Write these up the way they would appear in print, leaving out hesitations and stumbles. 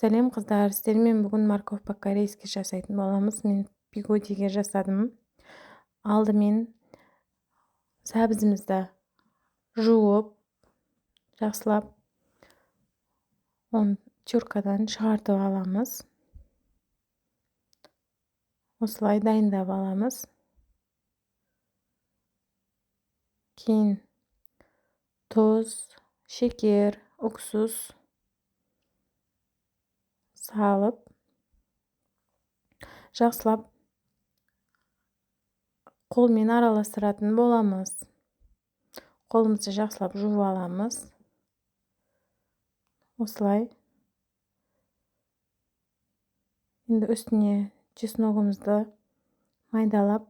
Сәлем, қыздар! Сіздермен бүгін морковь по-корейски жасайтын боламыз. Мен пигодиге жасадым. Алдымен сәбізімізді жуып, жақсылап оны тюркадан шығартып аламыз. Осылай дайындап аламыз. Кейін тұз, шекер, уксус салып, жақсылап қолмен араластыратын боламыз. Қолымызды жақсылап жуып аламыз. Осылай. Енді үстіне чесногымызды майдалап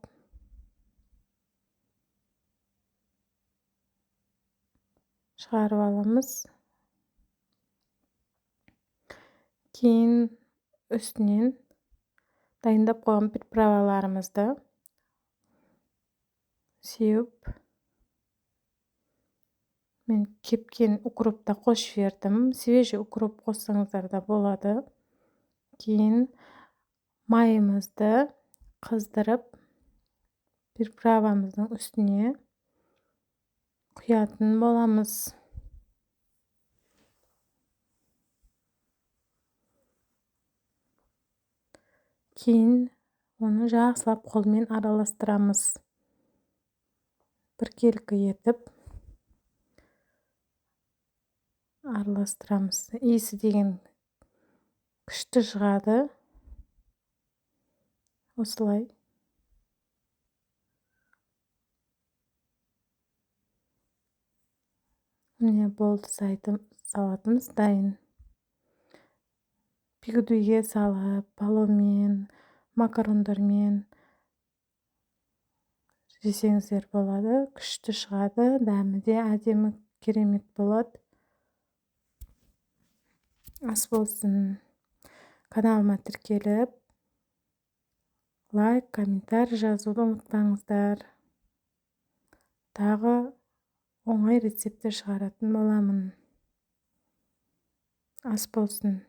шығарып аламыз. Кейін үстінен дайындап қойған приправаларымызды сеуіп, мен кепкен укроп та қосып жібердім. Свежий укроп қоссаңыздар да болады. Кейін майымызды қыздырып, приправамыздың үстіне құятын боламыз. Кейін оны жақсылап қолмен араластырамыз. Біркелкі етіп араластырамыз. Иісі деген күшті шығады. Осылай. Міне, болды, салатымыз дайын. Пигудуге салып, палаумен, макарондармен жесеңіздер болады. Күшті шығады, дәмі де әдемі, керемет болады. Ас болсын. Каналыма тіркеліп, лайк, комментарий жазуды ұмытпаңыздар. Тағы оңай рецепттер шығаратын боламын. Ас болсын.